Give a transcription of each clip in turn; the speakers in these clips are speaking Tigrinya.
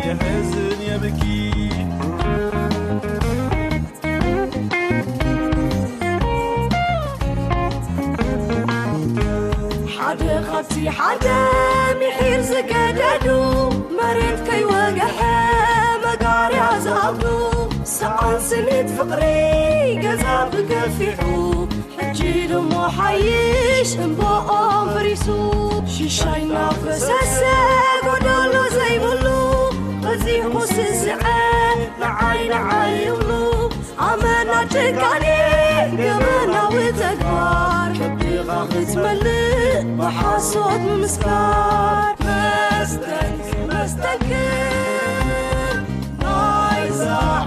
የሕዝን የብኪ። ሓደ ካብቲ ሓደ ምሒር ዝገደዱ፣ መሬት ከይወግሐ መጋርያ ዝኣብዱ፣ ሰዓን ስኒት ፍቕሪ ገዛ ብገፊሑ፣ ሕጂ ድሞ ሓይሽ እምባኦም ፈሪሱ። ሽሻይ እናፈሰሰ ጎደሎ ዘይብሉ፣ በዚሑ ስስዐ ንዓይ ንዓይ ይብሉ። ኣመና ጭካኔ ገበናዊ ተግባር፣ ከብድኻ ክትመልእ ብሓሶት ምምስካር። መስተንክር መስተንክር ናይዛ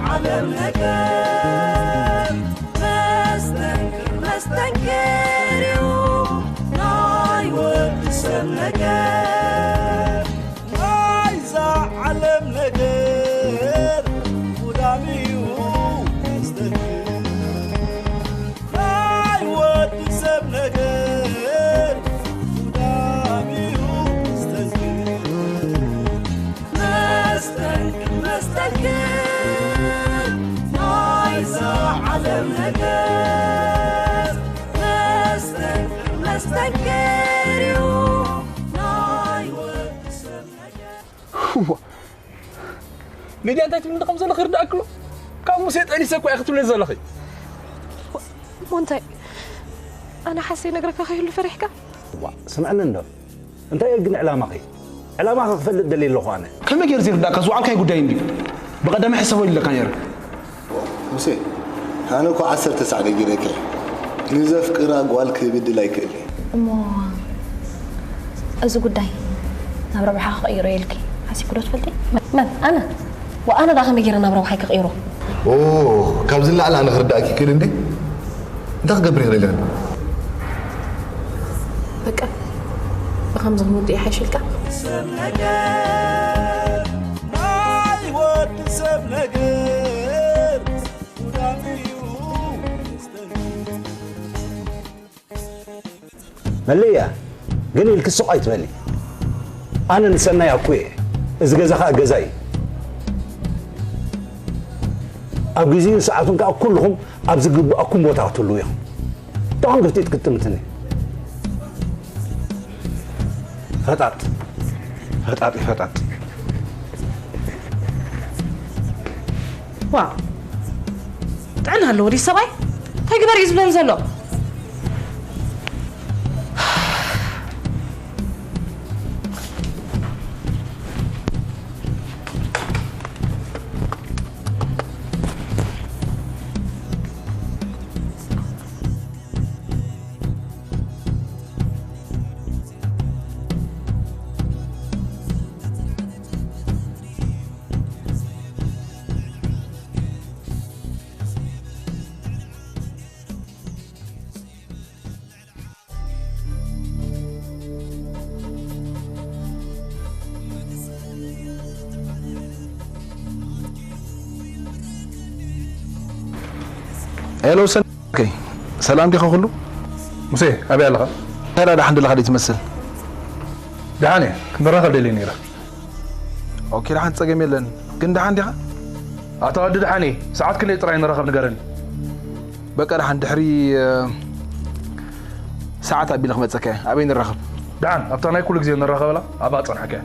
ዓለም ነገር፣ መስተንክር መስተንክር እዩ ናይ ወዲ ሰብ ነገር። ናይዛ ዓለም ነገር ጉዳም እዩ መስተንክር። ናይ ወዲ ሰብ ነገር ጉዳም እዩ መስተንክር። መስተንክር መስተንክር ናይዛ ዓለም ነገር፣ መስተንክር መስተንክር እዩ ናይ ወዲ ሰብ ነገር። ሊድያ እንታይ ትብልኒ ከም ዘለኺ ይርዳእክሎ። ካብ ሙሴ ጠኒሰ እኮ እየ ክትብለ ዘለኺ። ሞንታይ፣ ኣነ ሓሰይ ነግረካ ከይህሉ ፈሪሕካ? ዋ ስምዐኒ እንዶ፣ እንታይ እዩ ግን ዕላማኺ? ዕላማኺ ክፈልጥ ደልየ ኣለኹ ኣነ። ከመይ ገይሩ ዘይርዳእካ? ዝወዓልካይ ጉዳይ እንድዩ። ብቐዳማይ ሕሰቦ ኢለካ ነይረ። ሙሴ፣ ኣነ እኮ ዓሰርተ ሳዕ ነጊረኪ፣ ንዘፍቅራ ጓል ክብድል ኣይክእልን። እሞ እዚ ጉዳይ ናብ ረብሓ ክቕይሮ ኢልኪ ሓሲብኪ ዶ ትፈልጢ? መን? ኣነ? ወኣነ ደኣ ከመይ ገይረ ናብ ረብሓይ ክቕይሮ? ኦ፣ ካብዚ ንላዕሊ ኣነ ክርዳእኪ ይክእል እንዴ? እንታይ ክገብር ይኽእል ኣለኒ? በቃ ብከምዚ ክንውድእ ይሓይሽ ኢልካ? ናይ ወዲ ሰብ ነገር ጉዳም እዩ። መለያ ግን ኢልኪ ስቕ ኣይትበሊ። ኣነ ንሰናይ ኣኩ እየ። እዚ ገዛ ኸኣ ገዛይ እዩ። ኣብ ግዜኡን ሰዓቱን ከኣ ኩልኹም ኣብ ዝግብኣኩም ቦታ ክትህልዉ ኢኹም። እንታይ ኮን ግፍጢት ክትጥምትኒ? ፈጣጥ ፈጣጥ ፈጣጥ። ዋ ጥዕና ኣለዎ ድዩ ሰብኣይ? እንታይ ግበር እዩ ዝብለኒ ዘሎ? ሄሎ ሰን ኦኬ፣ ሰላም ዲኻ ኩሉ? ሙሴ ኣበይ ኣለኻ? እንታይ ደኣ ደሓን ደለኻ ደይ ትመስል? ደሓን እየ፣ ክንራኸብ ደልየ ነይረ። ኦኬ ደሓን ጸገም የለን፣ ግን ደሓን ዲኻ? ኣታ ወዲ ደሓን እየ፣ ሰዓት ክንደይ ጥራይ ንራኸብ ንገረኒ። በቃ ደሓን ድሕሪ ሰዓት ኣቢለ ክመጸካ እየ። ኣበይ ንራኸብ? ደሓን ኣብታ ናይ ኩሉ ግዜ ንራኸበላ ኣብኣ ጸንሐካ እየ።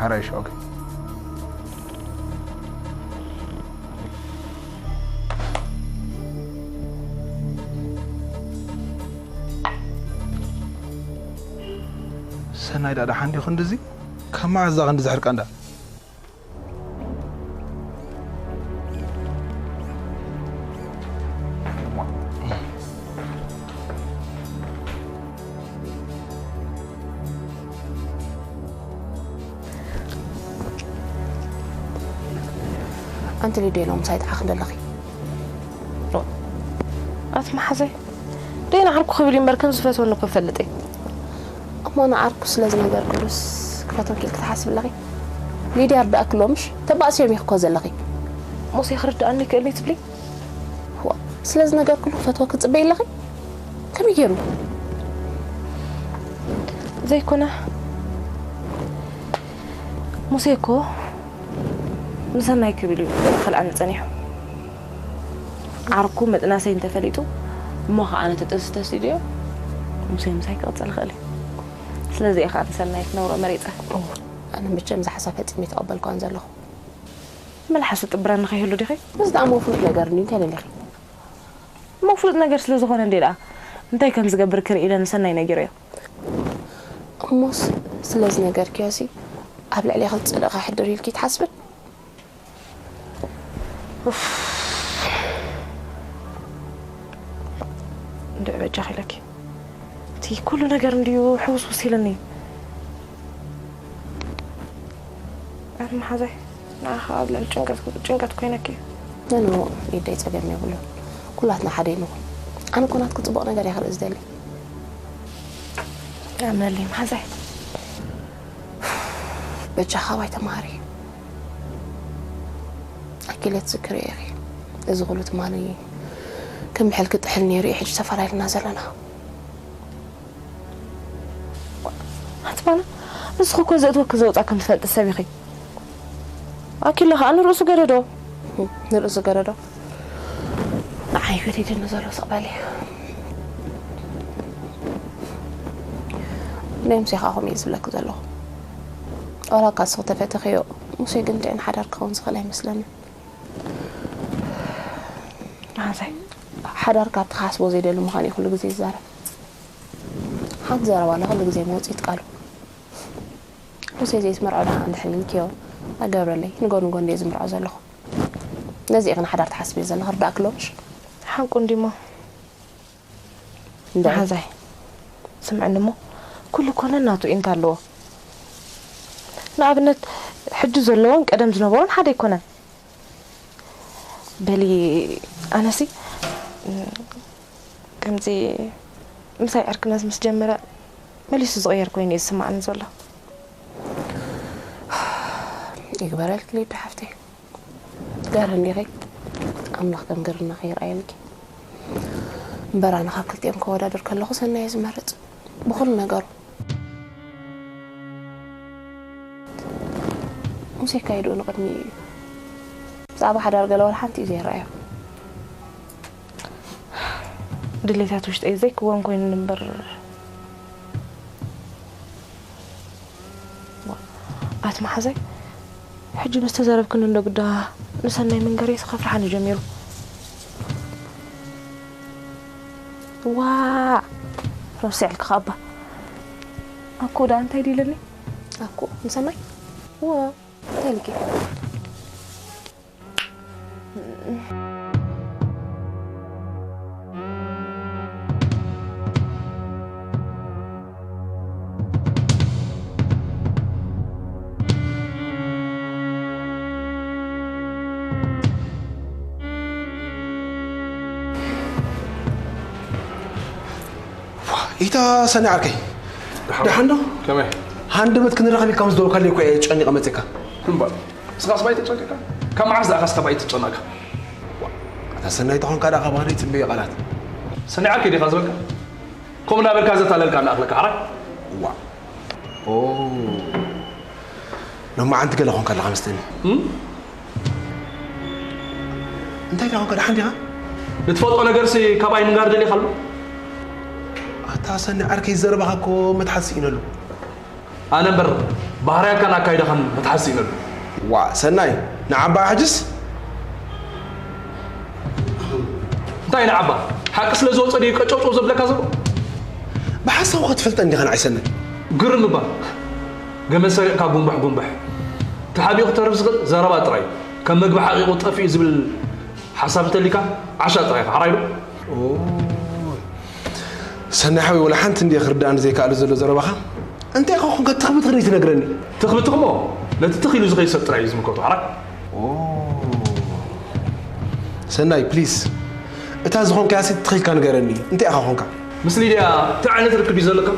ሕራይ እሺ ኦኬ። ሰናይ ደኣ ደሓን ድዩ ክንድዚ? ካብ መዓዝ እዛ ክንድዚ ሕርቃን ደኣ? ኣንቲ ሊድያ ሎምስ ኣይጠዓኽን ዘለኺ። ኣቲ መሓዘይ ደይና ዓርኩ ክብል እዩ እምበር ከም ዝፈትወኒ እኮ ይፈልጥ እየ። እሞ ንዓርኩ ስለ ዝነገርክሉስ ክፈትወኪ ኢልኪ ትሓስቢ ኣለኺ? ሊድያ ኣርዳእኪ ሎምሽ ተባእስዮም ኢኺ እኮ ዘለኺ። ሙሴ ክርድኣኒ ይክእል እዩ ትብሊ? ዋ፣ ስለ ዝነገርክሉ ክፈትወኪ ትጽበይ ኣለኺ? ከመይ ገይሩ? ዘይኮነ ሙሴ እኮ ንሰናይ ክብል እዩ ከልኣኒ ጸኒሑ። ዓርኩ መጥናሰይ እንተፈሊጡ፣ እሞ ኸዓ ነቲ ጥንሲ ተሲኡ ድዮ፣ ሙሴ ምሳይ ክቕጽል ይኽእል እዩ። ስለዚ እየ ኸዓ ንሰናይ ክነብሮ መሪጸ። እወ፣ ኣነ መቸም እዛ ሓሳብ ፈጺመ ኣይተቐበልኳን ዘለኹ። መልሓስ ጥብረኒ ከይህሉ ዲኺ? እዚ ደኣ እሞ ፍሉጥ ነገር እንድዩ፣ እንታይ ደሊኺ? እሞ ፍሉጥ ነገር ስለ ዝኾነ እንድየ ደኣ እንታይ ከም ዝገብር ክርኢ ኢለ ንሰናይ ነጊረዮ። እሞስ ስለዚ ነገርክዮሲ ኣብ ልዕሌኺ ጽልኢ ከሕድር ኢልኪ ትሓስብን? ኡፍ። እንድዒ በጃኺ ኢለኪ። እቲ ኩሉ ነገር እንድዩ ሕውስውስ ኢለኒ። ኣነ መሓዛይ፣ ንዓኻ ኣብ ልዕሊ ጭንቀት፣ ጭንቀት ኮይነኪ። ኖ፣ ኖ፣ ሊደይ ጸገም የብሉን። ኩላትና ሓደ ኢና። ኣነ እኮ ናትኪ ጽቡቕ ነገር እየ ክርኢ ዝደሊ። ኣምነለይ መሓዛይ። በጃ ካባይ ተማሃሪ። ኣኪለ ትዝክርዮ ኢኺ። እዚ ኩሉ ትማሊ ከም ብሕልኪ ጥሕል ነይሩ እዩ ሕጂ ተፈላሊና ዘለና። ኣቲ ባና፣ ንስኺ እኮ ዘእትወኪ ዘውጻእክን ትፈልጢ ሰብ ኢኺ። ኣኪለ ኸኣ ንርእሱ ገደዶ። ንርእሱ ገደዶ? ንዓይ ገዲድኒ ዘሎ ስቕ በሊ። ናይ ሙሴ ኸኣ ከምኡ እዩ ዝብለኪ ዘለኹ። ዋላ እኳ ንስኺ ተፈቲኽዮ፣ ሙሴ ግን እንድዒ ንሓዳር ክኸውን ዝኽእል ኣይመስለንን። መሓዛይ፣ ሓዳር ካብቲ ክሓስቦ ዘይደሊ ምዃኑ እዩ ኩሉ ግዜ ዝዛረብ። ሓንቲ ዘረባ ኣላ ኩሉ ግዜ መውጽኢት ቃሉ። ሙሴ ዘይትምርዖ ደኣ እንድሕር ኢልክዮ፣ ኣገብረለይ፣ ንጎ ንጎ እንድየ ዝምርዖ ዘለኹ። ነዚ ኢኺ ንሓዳር ትሓስብዮ ዘለኺ፣ ርዳእኪ ሎምሽ? ሓቁ እንዲሞ። እንድዒ። መሓዛይ፣ ስምዕኒ እሞ፣ ኩሉ እኮ ነናቱ ኢንታ ኣለዎ። ንኣብነት፣ ሕጂ ዘለዎን ቀደም ዝነበሮን ሓደ ኣይኮነን። በሊ፣ ኣነሲ፣ ከምዚ ምሳይ ዕርክነት ምስ ጀመረ፣ መሊሱ ዝቕየር ኮይኑ እዩ ዝስምዓኒ ዘሎ። ይግበረልኪ ሊዱ ሓፍተይ። ገርህ እንዲኺ፣ ኣምላኽ ከም ግርና ከይርኣየልኪ። እምበር ኣነ ካብ ክልቲኦም ከወዳድር ከለኹ ሰናይ እየ ዝመርጽ። ብኹሉ ነገሩ። ሙሴ ኣካይድኡ ንቕድሚ እዩ። ብዛዕባ ሓዳር ገለ ዋላ ሓንቲ እዩ ዘይረኣዮ። ድሌታት ውሽጠይ ዘይክወን ኮይኑ እምበር። ዋ፣ ኣቲ መሓዛይ፣ ሕጂ ምስ ተዛረብክኒ እንዶ ግዳ ንሰናይ ምንጋረይስ ከፍርሓኒ ጀሚሩ። ዋ፣ ረሲዕልኪ ከኣ እባ። ኣኮ ደኣ እንታይ ድዩ ኢለኒ? ኣኮ፣ ንሰናይ? ዋ፣ እንታይ ኢልኪ? ኢታ ሰኒ ዓርከይ፣ ደሓን ዶ? ከመይ? ሃንደበት ክንራኸብ ኢልካ ምስ ደወልካለይ እኮ እየ ጨኒቐ መጺእካ። እምበር፣ ንስኻስ ባይ ተጨንቀካ? ካብ መዓስ ደኣ ካስ ካባይ ትጨነቕካ? ኣታ ሰናይ ተኾንካ ደኣ ካብ ባህሪ ትጽበዮ ቃላት። ሰኒ ዓርከይ ዲኻ ዝበልካ? ከምኡ እናበልካ ዘታለልካ እናኣኽለካ፣ ዓራይ? ዋ። ኦ። ሎማዓንቲ ገለ ኾንካ ኣለኻ መስለኒ። እም? እንታይ ኢልካ ኾንካ ደሓን ዲኻ? ንትፈልጦ ነገርሲ ካባይ ምንጋር ደሊኻ ኣሎ? ኣታ ሰኒ ዓርከይ ዘረባኻ እኮ መትሓዚ ስኢነሉ። ኣነ እምበር ባህርያካን ኣካይዳኻን መትሓዚ ስኢነሉ። ዋ፣ ሰናይ፣ ንዓባ ሕጅስ? እንታይ ንዓባ? ሓቂ ስለ ዝወጸ ድዩ ቀጨውጨው ዘብለካ ዘሎ? ብሓሳብካ ትፈልጠኒ ዲኻ ንዓይ ሰናይ? ግርም እባ። ገመድ ሰሪቕካ ጉንባሕ ጉንባሕ። ተሓቢኡ ክተርፍ ዝኽእል ዘረባ ጥራይ እዩ። ከም መግቢ ሓቒቑ ጠፊኡ ዝብል ሓሳብ እንተሊካ ዓሻ ጥራይ ኢኻ። ሓራይ ዶ? ኦ። ሰናይ ሓወይ፣ ወላ ሓንቲ እንድየ ክርድኣኒ ዘይከኣለ ዘሎ ዘረባኻ። እንታይ ኢኻ ኾንካ ትኽብትኽኒ ትነግረኒ? ትኽብትኽሞ ነቲ ትኽ ኢሉ ዝኸይድ ሰብ ጥራይ እዩ ዝምልከቶ። ሓራይ? ኦ። ሰናይ፣ ፕሊዝ። እታ ዝኾንካያሲ ትኽ ኢልካ ንገረኒ። እንታይ ኢኻ ኾንካ? ምስ ሊድያ እንታይ ዓይነት ርክብ እዩ ዘለካ?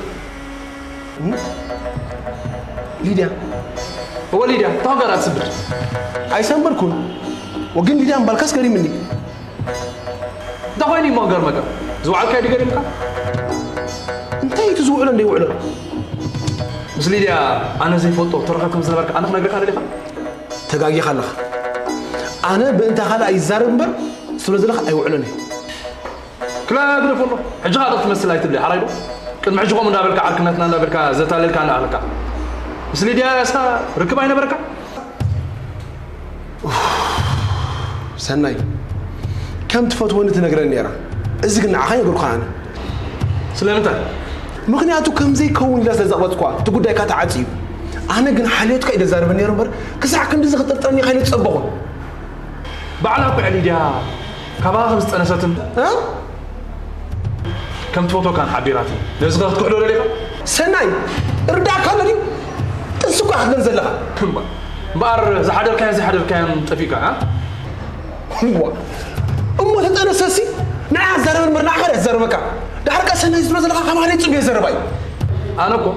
እም? ሊድያ? እወ፣ ሊድያ፣ እንታይ ኮንካ ደኣ ትስንብድ? ኣይሰንበድኩን። ወግን ሊድያ ምባልካስ ገሪምኒ። እንታይ ኮይኑ እዩ እሞ ክገርመካ? ዝወዓልካዮ ድዩ ገሪምካ? እንታይ እዩ እቲ ዝውዕሎ እንደይውዕሎ? ምስ ሊድያ ኣነ ዘይፈልጦ ተረኸብ ከም ዝነበርካ ኣነ ክነግረካ ደሊኻ? ተጋጊኻ ኣለኻ። ኣነ ብእንታ ካልእ ኣይዛረብ እምበር፣ ስለ ዘለኻ ኣይውዕሎን እየ። ክላ ግደፎ ኣሎ። ሕጂ ኻኣ ትመስል ኣይትብሊ፣ ሓራይ ዶ? ቅድሚ ሕጂ ከምኡ እንዳበልካ ዓርክነትና እንዳበልካ ዘታለልካ እንዳኣለካ። ምስ ሊድያ ያሳ ርክብ ኣይነበረካ? ሰናይ፣ ከም ትፈትወኒ ትነግረኒ ነይራ። እዚ ግን ንዓኻ ይነግርኩ ኣነ። ስለምንታይ? ምኽንያቱ ከም ዘይከውን ኢላ ስለ ዘቕበጽኳ፣ እቲ ጉዳይካ ተዓጽዩ። ኣነ ግን ሓልዮትካ እዩ ዘዛርበኒ ነይሩ እምበር፣ ክሳዕ ክንድዚ ክጥርጥረኒ ኢኻ ኢለ ዝጸበኹ። ባዕላ እኮ እያ ሊድያ ካባኻ ከም ዝጠነሰትን እ? ከም ትፈትወካን ሓቢራትኒ። ነዚ ኸ ክትክሕዶ ደሊኻ? ሰናይ፣ ርዳእካ ኣሎ ድዩ? ጥንሲ እኮ ክትለን ዘለኻ። እምባ-፣ እምበኣር ዝሓደርካዮን ዘይሓደርካዮን ጠፊእካ፣ እ? እዋ፣ እሞ ተጠነሰሲ ንዓ ኣዛረበን እምበር ንዓኻ ድያ ትዛረበካ? ድሓር ቀ ሰናይ ዝብሎ ዘለኻ ካብ ሓደ ጽቡየ ዘረባ እዩ። ኣነ እኮ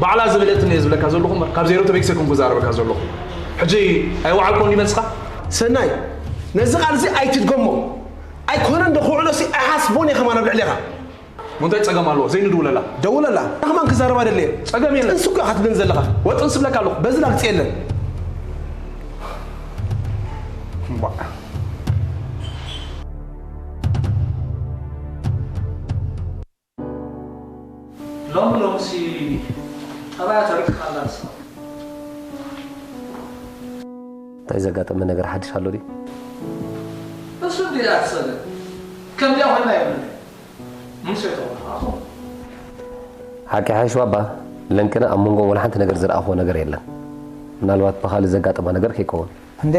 ባዕላ ዝበለትኒ እየ ዝብለካ ዘለኹ እምበር ካብ ዜሮ ተበጊሰ ኮንኩ ዛረበካ ዘለኹ። ሕጂ ኣይወዓልኩን ድዩ መልስኻ? ሰናይ፣ ነዚ ቃል እዚ ኣይትድገሞ። ኣይኮነን ዶ ክውዕሎሲ ኣይሓስቦን እየ ከማን ኣብ ልዕሌኻ። እሞ እንታይ ጸገም ኣለዎ? ዘይንድውለላ። ደውለላ። ንሕና ከማን ክዛረባ ደለየ። ጸገም የለን። ጥንሲ እኮ ኢኻ ትብለኒ ዘለኻ። ወጥንሲ እብለካ ኣለኹ። በዚ ላግጺ የለን። እምቧእ። ሎሚ ሎምሲ ጠባያ ተርቅቕ ኣላ ንሳ። እንታይ ዘጋጠመ ነገር ሓድሽ ኣሎ ድዩ? እሱ እንድያ ትሰለ። ከምዚኣ ኮይና የብልን። ሙሴ ተወልደ ኣኹ። ሓቂ ሓይሽ ባባ፣ ለንቅነ ኣብ መንጎ ወላ ሓንቲ ነገር ዝረኣኽዎ ነገር የለን። ምናልባት ብኻልእ ዘጋጠማ ነገር ከይከውን። እንዴ፣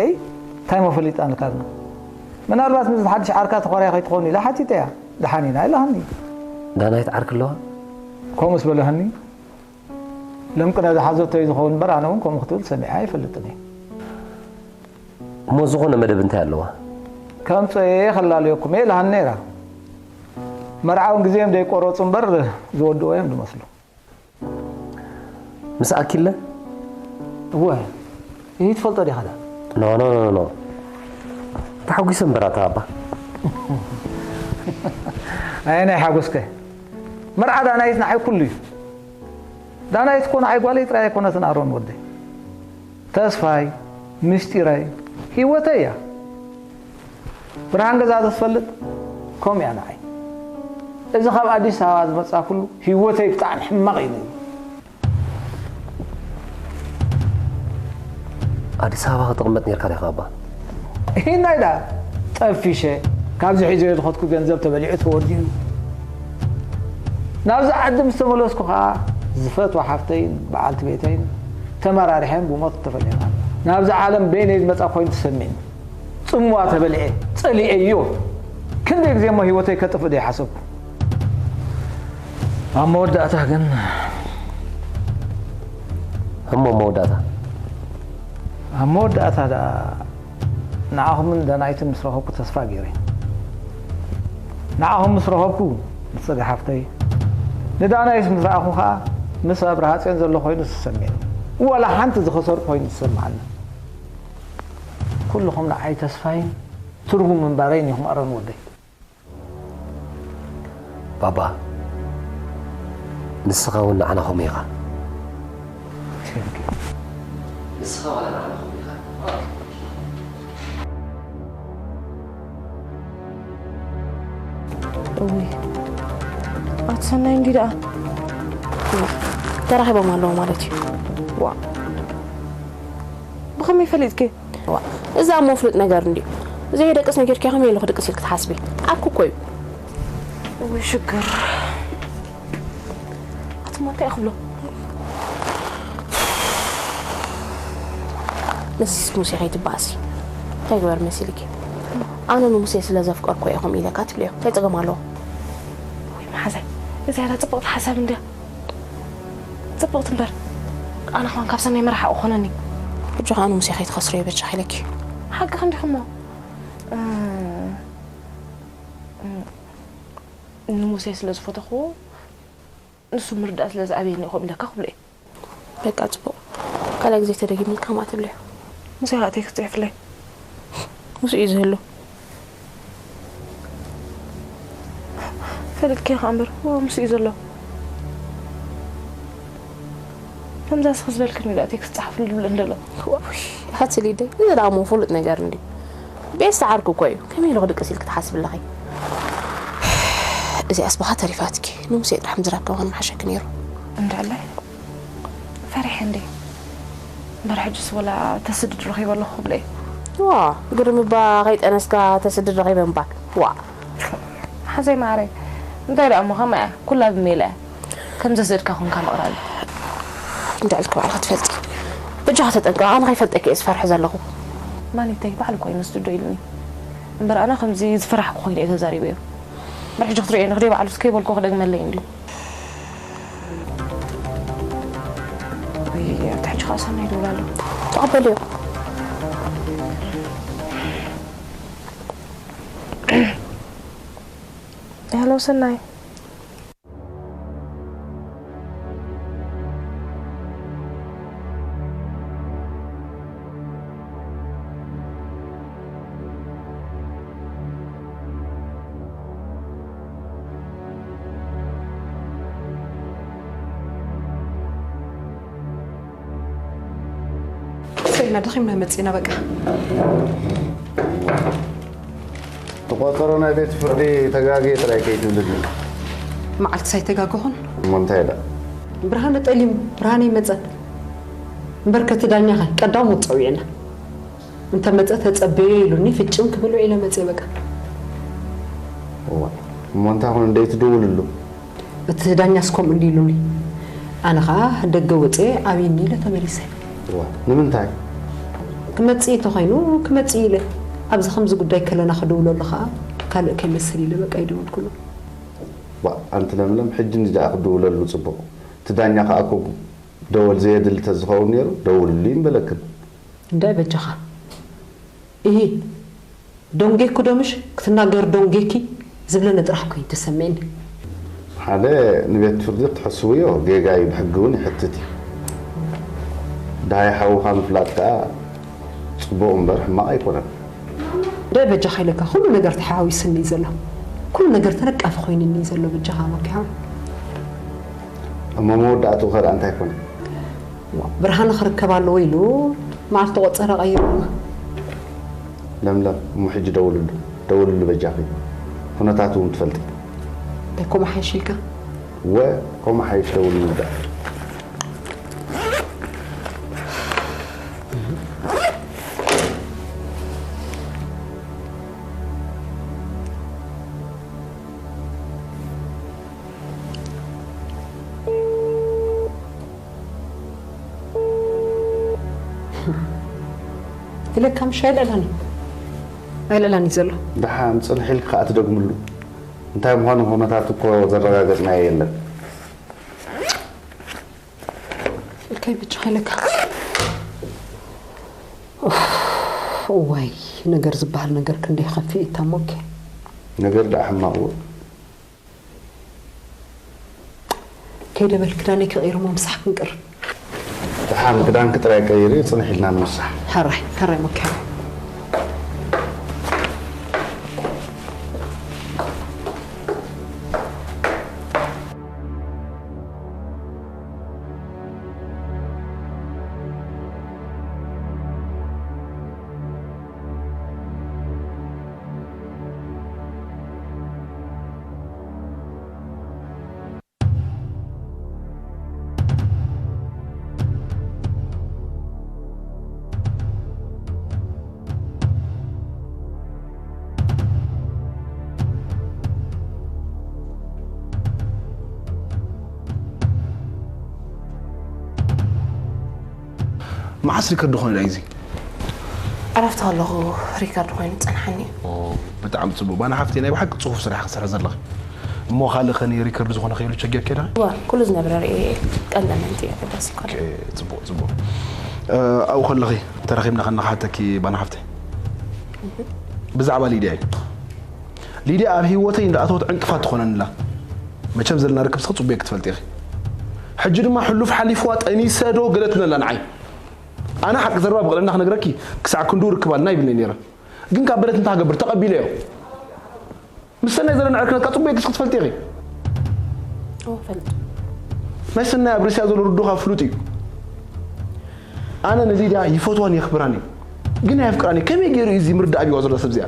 እንታይ እሞ ፈሊጣ ንካልና? ምናልባት ምስዚ ሓድሽ ዓርካ ተኾርያ ከይትኾኑ ኢላ ሓቲተያ። ደሓን ኢና ኢላሃኒ። ዳናይት ዓርኪ ኣለዋ? ከምኡስ በለሃኒ። ለምቅነ ዝሓዘቶ እዩ ዝኸውን እምበር፣ ኣነ እውን ከምኡ ክትብል ሰሚዐ ኣይፈልጥን እየ። እሞ ዝኾነ መደብ እንታይ ኣለዋ? ከምጽኦ እየ ከላለየኩም እየ ኢላሃኒ ነይራ። መርዓ እውን ግዜ እዮም ዘይቆረጹ እምበር ዝወድኦ እዮም ዝመስሉ። ምስ ኣኪለ? እወ። ይህ ትፈልጦ ዲኻ ዳ? ኖ፣ ኖ፣ ኖ፣ ኖ። ተሓጒሰ እምበር ኣታ ኣባ። ኣየ ናይ ሓጎስከ? መርዓ ዳናይት ንዓይ ኩሉ እዩ። ዳናይት እኮ ንዓይ ጓለይ ጥራይ ኣይኮነትን ኣሮን ወደይ። ተስፋይ፣ ምስጢረይ፣ ህይወተይ እያ። ብርሃን ገዛ ተትፈልጥ ከምኡ እያ ንዓይ። እዚ ካብ ኣዲስ ኣበባ ዝመጻኩሉ ህይወተይ ብጣዕሚ ሕማቕ እዩ ነይሩ። ኣዲስ ኣበባ ክትቕመጥ ነይርካ ዲኻ ኣባ? ኢናይ ደኣ ጠፊሸ፣ ካብዚ ሒዘዮ ዝኸድኩ ገንዘብ ተበሊዑ ተወዲኡ። ናብዚ ዓዲ ምስ ተመለስኩ ኸኣ ዝፈትዋ ሓፍተይን በዓልቲ ቤተይን ተመራሪሐን ብሞት ተፈሊና። ናብዚ ዓለም በይነይ ዝመጻ ኮይኑ ተሰሚዕኒ። ጽምዋ ተበሊዐ፣ ጸሊኤዮ። ክንደይ ግዜ እሞ ህይወተይ ከጥፍእ ደይሓሰብኩ። ኣብ መወዳእታ ግን እሞ መወዳእታ? ኣብ መወዳእታ ደኣ ንዓኹምን ዳናይትን ምስ ረኸብኩ ተስፋ ገይረ። ንዓኹም ምስ ረኸብኩ፣ ምስ ጽገ ሓፍተይ፣ ንዳናይት ምስ ረኣኹ ኸኣ፣ ምስ ኣብርሃጽዮን ዘሎ ኮይኑ ተሰሚዑ። ዋላ ሓንቲ ዝኸሰርኩ ኮይኑ ዝሰምዓኒ። ኩልኹም ንዓይ ተስፋይን ትርጉም ምንባረይን ኢኹም ኣሮን ወደይ። ባባ፣ ንስኻ እውን ንዓና ከምኡ ኢኻ። ንስኻ ዋላ ንዓና ከምኡ ኢኻ። እውይ፣ ኣቲ ሰናይ እንዲ ደኣ። ተራኺቦም ኣለዉ ማለት እዩ። ዋ፣ ብኸመይ ፈሊጥኪ? ዋ፣ እዚ እሞ ፍሉጥ ነገር እንድዩ። ዘይደቅስ ነጊርኪ ከመይ ኢሉ ክድቅስ ኢልኪ ትሓስቢ? ዓርኩ እኮ እዩ። እውይ ሽግር። ኣቲ እሞ እንታይ ክብሎ? ምስ ሙሴ ከይትበኣሲ። እንታይ ግበር መሲልኪ? ኣነ ንሙሴ ስለ ዘፍቀርኩ እየ ከምኡ ኢለካ ትብልዮ። እንታይ ጸገም ኣለዎ? ውይ መሓዛይ፣ እዚኣ ዳ ጽብቕቲ ሓሳብ እንድያ። ጽብቕቲ እምበር፣ ኣነ ኸማን ካብ ሰናይ መርሓቕ ኮነኒ። ሕጂ ኸኣ ንሙሴ ከይትኸስርዮ በጃኺ ኢለኪ። ሓቅኺ እንዲኺ እሞ፣ እ፣ እ፣ ንሙሴ ስለ ዝፈተኽዎ፣ ንሱ ምርዳእ ስለ ዝኣበየኒ እየ ከምኡ ኢለካ ክብሎ እየ። በቃ ጽቡቕ። ካልኣይ ግዜ ተደጊምልካ ከምኣ ትብልዮ። ሙሴ ኸኣ ቴክስት ጽሒፍለይ። ምስኡ እዩ ዝህሉ። ፈሊጥኪ ኢኻ እምበር፣ እዎ፣ ምስኡ እዩ ዘሎ። ከምዛ ስኺ ዝበልክኒ ደኣ ቴክስት ጸሓፍሉ ዝብለኒ ዘሎ። ዋይ፣ ኣቲ ሊደይ፣ እዚ ደኣ እሞ ፍሉጥ ነገር እንድዩ። ቤት ዝዓርኩ እኮ እዩ። ከመይ ኢሉ ክድቅስ ኢልክ ትሓስብ ኣለኺ? እዚኣስ ብኻ ተሪፋትኪ። ንሙሴ ጥራሕ ምዝራብ ከም መሓሸኪ ነይሩ። እንዳለ ፈሪሐ እንዴ? እምበር ሕጅስ ወላ ተስድድ ረኺበ ኣለኹ ክብለ እዩ። ዋ፣ ግርም እባ ከይጠነስካ ተስድድ ረኺበ እምባ። ዋ። ሓዘይ ማዕረይ፣ እንታይ ደኣ እሞ ከማይ እያ፣ ኩላ ብሜላ እያ። ከም ዘስእድካ ኮንካ ምቕራብ እዩ። እንዳ ኢልኪ ባዕልኺ ትፈልጢ። በጃኻ ተጠንቀቕ፣ ኣነ ከይፈልጠኪ እየ ዝፈርሕ ዘለኹ። ማኒተይ ባዕሉ እኮ እዩ መስድዶ ኢሉኒ። እምበር ኣነ ከምዚ ዝፈራሕኩ ኮይነ እየ ተዛሪበዮ። እምበር ሕጂ ክትርእዮ ንኽደይ ባዕሉስ ከይበልኩ ክደግመለይ እንድዩ። ወይ፣ ኣብቲ ሕጂ ኸኣ ሰናይ ይደውል ኣሎ። ተቐበልዮ። ሄሎ ሰናይ። ሰይና ደኺምና መጺና በቃ። ተቋጸሮ ናይ ቤት ፍርዲ ተጋግየ ጥራይ ከይትብልኒ። መዓልቲ ሳይተጋገኹን። እሞ እንታይ ኢላ? ብርሃነ ጠሊሙ፣ ብርሃነ ይመጸ። እምበር ከቲ ዳኛ ኸ ቀዳም ወጸው የና። እንተ መጸ ተጸበዮ ኢሉኒ ፍጭም ክብል ውዒለ መጽየ በቃ። እዋ፣ እሞ እንታይ ኾነ እንደይትድውልሉ? እቲ ዳኛስ ከምኡ እንዲ ኢሉኒ። ኣነ ኸኣ ደገ ወጽየ ኣብይኒ ኢለ ተመሊሰ። እዋ፣ ንምንታይ? ክመጽእ እንተኾይኑ ክመጽእ ኢለ። ኣብዚ ከምዚ ጉዳይ ከለና ክድውለሉ ኸኣ ካልእ ከይመስል ኢለ በቃ ይደወልኩሉ። ዋ፣ ኣንቲ ለምለም፣ ሕጂ እንዲ ደኣ ክድውለሉ ጽቡቕ። እቲ ዳኛ ኸኣ እኮ ደወል ዘየድሊ ተዝኸውን ነይሩ፣ ደውልሉ ይምበለክን። እንታይ በጃኻ? እሂ፣ ደንጌኩ ዶ ምሽ ክትናገር ደንጌኪ ዝብለኒ ጥራሕ እኮ እዩ ተሰሚዕኒ። ሓደ ንቤት ፍርዲ ክትሕስውዮ ጌጋ እዩ፣ ብሕጊ እውን ይሕትት እዩ። ድሃይ ሓውኻ ምፍላጥ ከኣ ጽቡቕ እምበር ሕማቕ ኣይኮነን። እንታይ በጃኻ ኢለካ፣ ኩሉ ነገር ተሓዋዊስኒ እዩ ዘሎ። ኩሉ ነገር ተነቃፊ ኮይኑኒ እዩ ዘሎ፣ በጃኻ መኪሓ። እሞ መወዳእትኡ ከ ደኣ እንታይ ኮነ? ብርሃነ ክርከብ ኣለዎ ኢሉ መዓልቲ ቆጸራ ቀይሩ። ለምለም፣ እሞ ሕጂ ደውልሉ፣ ደውልሉ በጃኺ። ኩነታቱ እውን ትፈልጢ። እንታይ ኮማ ሓይሽ ኢልካ? ወ፣ ኮማ ሓይሽ ደውልሉ ደኣ። ኢለካ ምሽ ኣይልዕላኒ፣ ኣይልዕላኒ ዘሎ። ደሓን ጽንሕ ኢልካ ከኣ ትደግምሉ። እንታይ ምዃኑ ኩነታት እኮ ዘረጋገጽናዮ የለን። ኢልካይ ብቻ ኢለካ። ኡፍ፣ እዋይ፣ ነገር ዝበሃል ነገር ክንደይ ከፊእ እታ ሞኬ። ነገር ደኣ ሕማቕ እዎ። ከይደ በል ክዳነይ ክቕይር እሞ ምሳሕ ክንቅር። ደሓን ክዳንኪ ጥራይ ቀይሪ፣ ጽንሕ ኢልና ንምሳሕ። ሕራይ፣ ሕራይ ሞኬ። መዓስ ሪከርድ ኾነ ዳይ እዚ? ዕረፍቲ ከለኹ ሪከርድ ኮይኑ ዝጸንሓኒ እዩ። ኦ፣ ብጣዕሚ ጽቡቕ። ባና ሓፍተይ ናይ ብሓቂ ጽፉፍ ስራሕ ክትሰርሒ ዘለኺ። እሞ ካልእ ኸ ንሪከርድ ዝኾነ ከይሉ ቸጌርኪ ዶ? እወ፣ ኩሉ ዝነብረ ርእየ እየ። ቀንዲ ኣመንቲ እየ፣ ኣገዳሲ ይኮነ። ኦኬ፣ ጽቡቕ፣ ጽቡቕ። እ፣ ኣብኡ ከለኺ ተረኺብና ከነሓተኪ ባና ሓፍተይ። ብዛዕባ ሊድያ እዩ። ሊድያ ኣብ ህይወተይ እንዳኣተወት ዕንቅፋት ትኾነኒ ኣላ። መቸም ዘለና ርክብ ስኺ ጽቡቕ ክትፈልጢ ኢኺ። ሕጂ ድማ ሕሉፍ ሓሊፍዋ ጠኒሰ ዶ ገለ ትብለላ ንዓይ። ኣነ ሓቂ ዘረባ ብቕንዕና ክነግረኪ ክሳዕ ክንድኡ ርክብ ኣለና ይብለኒ ነይረ። ግን ካብ በለት እንታይ ክገብር ተቐቢለዮ። ምስ ሰናይ ዘለና ዕርክነትካ ጽቡቕ ኢልኪ ክትፈልጢ ኢኺ። እወ፣ እፈልጥ። ናይ ሰናይ ኣብ ርእሲኣ ዘሎ ርዱኻ ፍሉጥ እዩ። ኣነ ንሊድያ ይፈትዋን የኽብራን እዩ። ግን ኣየፍቅራን እዩ። ከመይ ገይሩ እዩ እዚ ምርዳእ ኣብዋ ዘሎ ሰብ እዚኣ?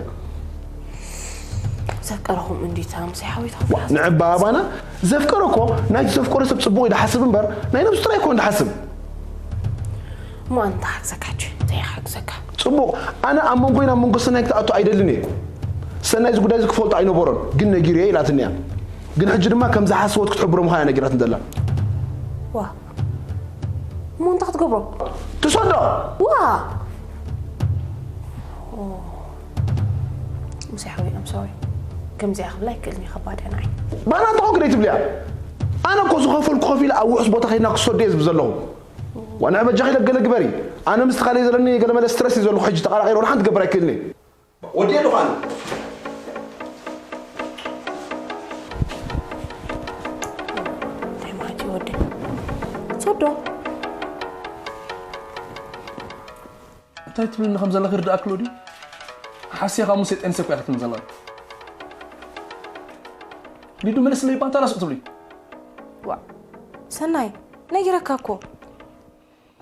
ዘፍቀረኹም እንዲታ ምስ ሓዊታ ንዕባ ኣባና ዘፍቀረ እኮ ናይቲ ዘፍቀረ ሰብ ጽቡቕ እዩ ዝሓስብ እምበር ናይ ነብሱ ጥራይ እኮ ዝሓስብ። እሞ ኣንታ ሓግዘካ ሕጂ ዘይሓግዘካ ጽቡቕ። ኣነ ኣብ መንጎይን ኣብ መንጎ ሰናይ ክትኣቱ ኣይደልን እየ። ሰናይ እዚ ጉዳይ እዚ ክፈልጦ ኣይነበሮን ግን ነጊርዮ ኢላትኒ እያ። ግን ሕጂ ድማ ከም ዝሓሰቦት ክትሕብሮ ምዃን እያ ነጊራትኒ ዘላ። ዋ እሞ እንታይ ክትገብሮ ትሰዶ ዋ ሙሴ ሓወይ ኣም ሶሪ ከምዚኣ ክብላ ይክእልኒ ከባድ እያ ንዓይ ባና እንተኾንክ ደይ ትብልያ። ኣነ እኮ ዝኸፈልኩ ከፊለ ኣብ ውሑስ ቦታ ከይድና ክሰዶ እየ ዝብል ዘለኹ። ዋና በጃኺ ኢለ ገለ ግበሪ። ኣነ ምስ ትኻለይ ዘለኒ ገለመለ ስትረስ እዩ ዘለኹ። ሕጂ ተቓራቒረ ወላ ሓንቲ ክገብር ኣይክእልን እየ። ወዲ ዶ ኻን እንታይ ማለት እዩ ወዲ ሶዶ እንታይ ትብልኒ ከም ዘለኺ ርዳእክሎ ድዩ? ሓስያ ካብ ሙሴ ጤንሰ እኮ ኢኽትብልኒ ዘለኺ። ሊዱ መልስለይ እባ እንታይ ዳኣ ስቕ ትብሊ? ዋ ሰናይ ነጊረካ እኮ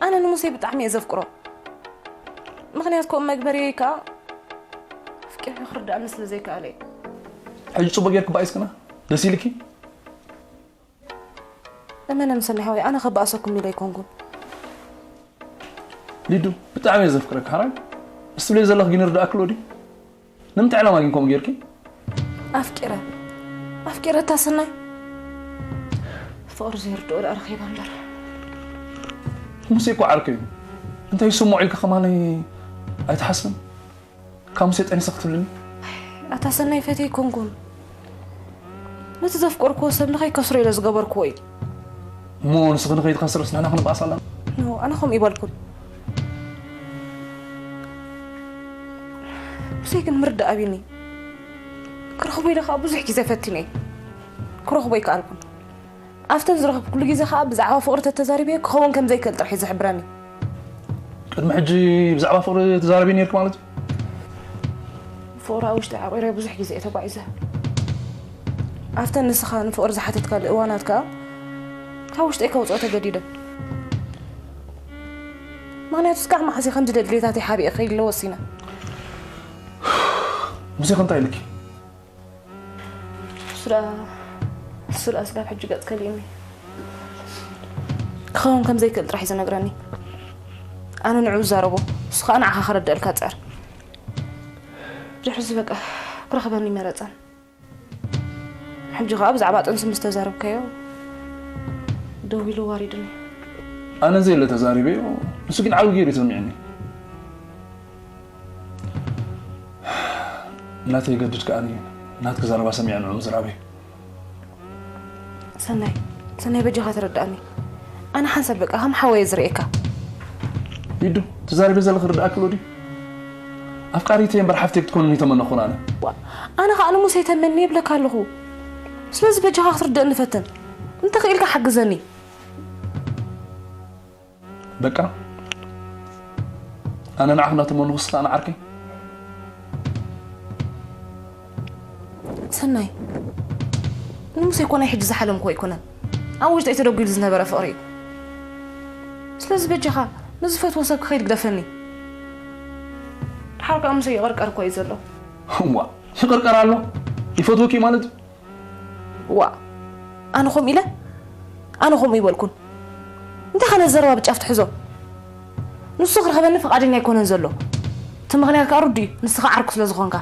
ኣነ ንሙሴ ብጣዕሚ እየ ዘፍቅሮ ምኽንያት ከምኡ መግበርየይ ከዓ ኣፍቂርዮ ክርድኣኒ ስለ ዘይከኣለ እዩ ሕጂ ጽቡቕ ጌርኪ ባኢስክና ደስ ኢልኪ? እመነኒ ሰናይ ሓወይ ኣነ ከበኣሰኩም ኢለ ኣይኮንኩን ሊዱ ብጣዕሚ እየ ዘፍቅረካ ሓራይ። እስቲ ብለይ ዘለኽ ግን ርዳእክሎ ድዩ? ንምንታይ ዕላማ ግን ከምኡ ጌርኪ? ኣፍቂረ ኣፍቂረ እታ ሰናይ ፍቕሪ ዘይርድኦ ደኣ ረኺባ እምበር ሙሴ እኮ ዓርከይ እዩ። እንታይ ይስምዖ ኢልካ ከማነይ ኣይትሓስብን? ካብ ሙሴ ጠኒሰ ክትብልኒ? ኣታ ሰናይ ፈትየ ኣይኮንኩን ነቲ ዘፍቀርክዎ ሰብ ንኸይከስሮ ኢለ ዝገበርክዎ እዩ እሞ ንስኺ ንኸይትኸስርስ ንሕና ክንበኣስ ኣለና? ኖ ኣነ ከምኡ ይበልኩን ሙሴ ግን ምርዳእ ኣብዩኒ ክረኽቦ ኢለ ከዓ ብዙሕ ግዜ ፈቲነ ክረኽቦ ኣይከኣልኩን ኣብተን ዝረኸብኩሉ ግዜ ከዓ ብዛዕባ ፍቕሪ ተተዛሪበዮ ክኸውን ከም ዘይክእል ጥራሕ እዩ ዝሕብረኒ ቅድሚ ሕጂ ብዛዕባ ፍቕሪ ትዛረቢ ነርኪ ማለት እዩ? ፍቕሪ ኣብ ውሽጢ ዓቑረ ብዙሕ ግዜ እየ ተጓዒዘ ኣብተን ንስኻ ንፍቕሪ ዝሓተትካሉ እዋናት ከዓ ካብ ውሽጠይ ከውፅኦ ተገዲደ ምኽንያቱ ስጋዕ መዓስ ከም ድደድሌታተይ ሓቢኤ ከይድለ ወሲነ ሙሴ ከ እንታይ ኢልኪ? እሱ ደኣ እሱ ደኣ ስጋብ ሕጂ ገጽ ከሊእኒ ክኸውን ከም ዘይክእል ጥራሕ እዩ ዝነግረኒ ኣነ ንዕኡ ዝዛረቦ እሱ ከዓ ንዓኻ ከረድአልካ ጽዕር ድሕርዚ በቃ ክረኽበኒ መረጸን ሕጂ ከዓ ብዛዕባ ጥንሲ ምስ ተዛረብካዮ ደው ኢሉ ዋሪዱኒ ኣነ ዘየለ ተዛሪበዮ ንሱ ግን ዓብዪ ገይሩ እዩ ሰሚዕኒ ናተይ ገድድ ከኣኒ ናትኪ ዘረባ ሰሚዐ ንዑ ምዝራበይ ሰናይ ሰናይ በጃኻ ተረዳእኒ ኣነ ሓንሳብ በቃ ከም ሓወየ ዝርእየካ ሊዱ ተዛሪበ ዘለኺ ርዳእኪ ሎ ድዩ ኣፍቃሪተይ እምበር ሓፍተይ ክትኮንኒ ተመነኹን ኣነ ኣነ ከዓ ንሙሴ ተመኒ ይብለካ ኣለኹ ስለዚ በጃኻ ክትርደእኒ ፈትን እንተኽኢልካ ሓግዘኒ በቃ ኣነ ንዓኽ እናተመንኹ ስኻ ንዓርከይ ሰናይ ንሙሴ እኮ ናይ ሕጂ ዝሓለምኩ ኣይኮነን ኣብ ውሽጠይ ተደጒሉ ዝነበረ ፍቕሪ እዩ ስለዚ በጃኻ ንዝፈትዎ ሰብ ክኸይድ ግደፈኒ ድሓር ከዓ ሙሴ ይቕርቀር እኮ እዩ ዘሎ ዋ ይቕርቀር ኣሎ ይፈትወኪ ማለት እዩ ዋ ኣነ ኹም ኢለ ኣነ ኹም ይበልኩን እንታይ ኸነ ዘረባ ብጫፍ ትሕዞ ንሱ ክረኸበኒ ፍቓደኛ ኣይኮነን ዘሎ እቲ ምኽንያት ከዓ ርዱ እዩ ንስኻ ዓርኩ ስለ ዝኾንካ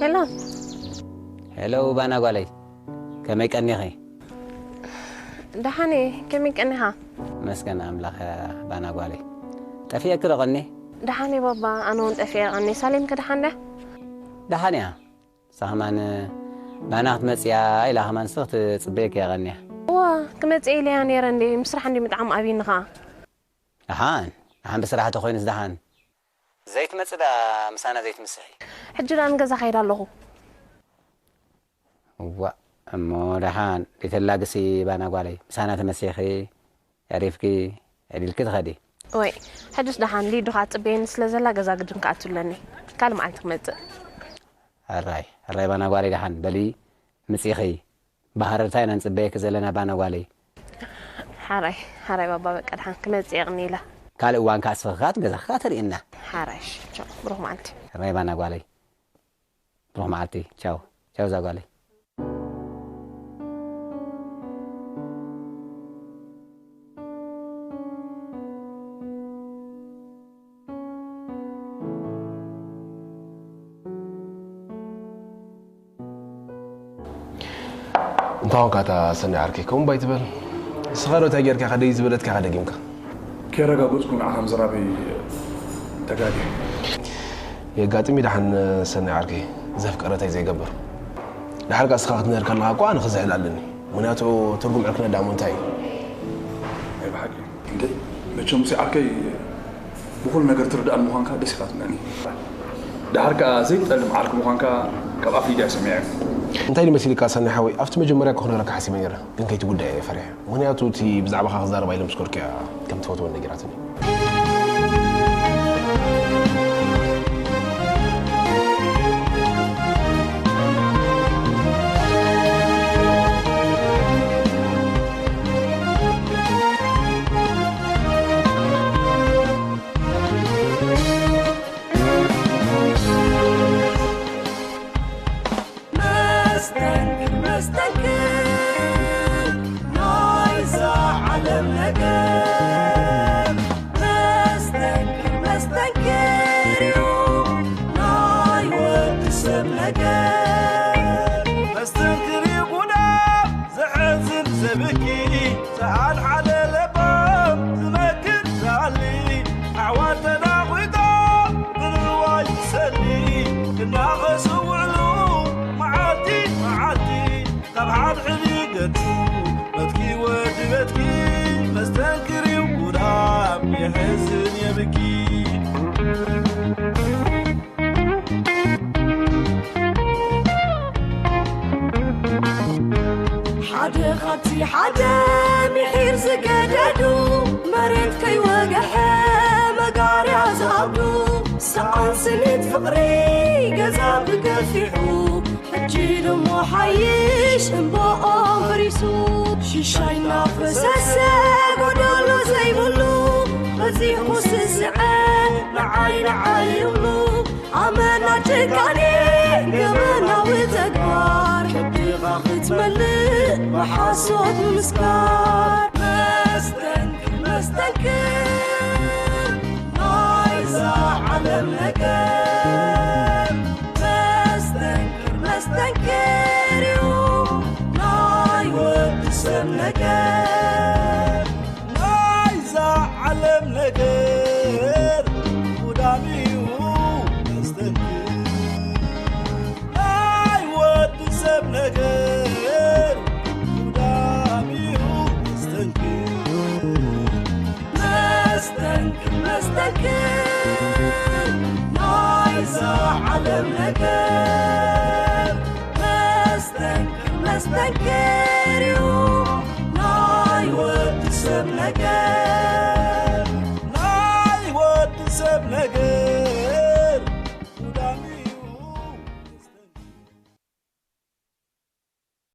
ሄሎ። ሄሎ ባና ጓለይ፣ ከመይ ቀኒኺ? ደሓን እየ፣ ከመይ ቀኒኻ? መስገን ኣምላኽ ባና ጓለይ። ጠፊኤኪ ዶ ቀኒ? ደሓን እየ ባባ፣ ኣነ እውን ጠፊኤ ቀኒ። ሳሌም ከ ደሓን ድያ? ደሓን እያ። ንሳ ኸማን ባና ክትመጽእ እያ ኢላ ኸማን ንስኺ ክትጽበየኪ እያ ቀንያ። እዋ፣ ክመጽእ ኢለያ ነይረ እንዴ፣ ምስራሕ እንዲ ምጥዓም ኣብይኒ ኸኣ። ደሓን፣ ደሓን ብስራሕ ተኾይኑስ ደሓን። ዘይትመጽእ ደኣ ምሳና ዘይትምስሒ። ሕጂ ደኣ ንገዛ ከይድ ኣለኹ። እዋ፣ እሞ ደሓን ዘይተላግሲ ባና ጓለይ፣ ምሳና ተመሲኺ፣ ኣሪፍኪ፣ ዕሊልኪ ትኸዲ። ወይ፣ ሕጅስ ደሓን ሊዱ ኸኣ ትጽበየኒ ስለ ዘላ ገዛ ግድን ክኣቱ ኣለኒ። ካልእ መዓልቲ ክመጽእ። ሕራይ፣ ሕራይ ባና ጓለይ ደሓን በሊ ምጺኺ። ብሃረርታ ኢና ንጽበየኪ ዘለና ባና ጓለይ። ሓራይ፣ ሓራይ ባባ በቃ ደሓን ክመጽእ እየ ቅኒ ኢለ። ካልእ እዋን ከኣ ስኽኻት ገዛኻ ትርእየና። ሓራይ፣ እሺ፣ ቻው፣ ብሩኽ መዓልቲ። ሕራይ ባና ጓለይ። ብሩኽ መዓልቲ። ቻው። ቻው እዛ ጓለይ። እንታይ ኾንካ እታ ሰኒ ዓርከይ ከምኡ እምባ ኣይትበል። ንስኻ ዶ እንታይ ጌርካ ኢኻ ደይ ዝበለትካ ኢኻ ደጊምካ። ከየረጋገጽኩ ንዓኻ ምዝራበይ ተጋግየ። የጋጥም እዩ ደሓን ሰኒ ዓርከይ፣ ዘፍቀረ እንታይ ዘይገብር። ደሓር ከኣ ንስኻ ክትምህር ከለኻ እኮ ኣነ ክዝሕል ኣለኒ። ምኽንያቱ ትርጉም ዕርክነት ደኣ እሞ እንታይ እዩ? ናይ ብሓቂ እንዴ፣ መቸም ሲ ዓርከይ ብኹሉ ነገር ትርድኣኒ ምዃንካ ደስ ኢኻ ትብለኒ። ደሓር ከኣ ዘይትጠልም ዓርኪ ምዃንካ ካብ ኣፍ ሊድያ ሰሚዐ። እንታይ ድዩ መሲልካ ሰኒ ሓወይ፣ ኣብቲ መጀመርያ እኮ ክነግረካ ሓሲበ ነይረ፣ ግን ከይትጉዳእ እየ ፈሪሐ። ምኽንያቱ እቲ ብዛዕባኻ ክዛረባ ኢለ ምስ ከድኩ እያ ከም ትፈትወኒ ነጊራትኒ። መስተንክር መስተንክር ናይዛ ዓለም ነገር መስተንክር መስተንክር እዩ ናይ ወዲ ሰብ ነገር መስተንክር እዩ ጉዳም ዘሐዝን ዘብኪ ሰኣን ሓደ ለባም ዝመክር ዝኣሊ ኣሕዋት ተናኺቶም ብንዋይ ዝሰሊ እናኸሱ ውዕሉ መዓልቲ መዓልቲ ካብ ሓድሕድ ይገድፉ በትኪ ወዲ በትኪ መስተንክር እዩ ጉዳም የሕዝን የብኪ ሓደ ካብቲ ሓደ ምሒር ዝገደዱ መሬት ከይወግሐ መጋርያ ዝኣብዱ ሰኣን ስኒት ፍቕሪ ገዛ ብገፊሑ ሕጂ ድሞ ሓይሽ እምባኦም ፈሪሱ ሽሻይ እናፈሰሰ ጎደሎ ዘይብሉ በዚኹ ስስዐ ንዓይ ንዓይ ይብሉ ኣመና ጭካኔ ገበናዊ ተግባር ከብድኻ ክትመልእ ብሓሶት ምስካር መስተንክር መስተንክር ናይዛ ዓለም ነገር መስተንክር መስተንክር እዩ ናይ ወዲ ሰብ ነገር ናይዛ ዓለም ነገር ጉዳም እዩ መስተንክር ናይ ወዲ ሰብ ነገር ጉዳም እዩ መስተንክር መስተንክር መስተንክር ናይዛ ዓለም ነገር መስተንክር መስተንክር እዩ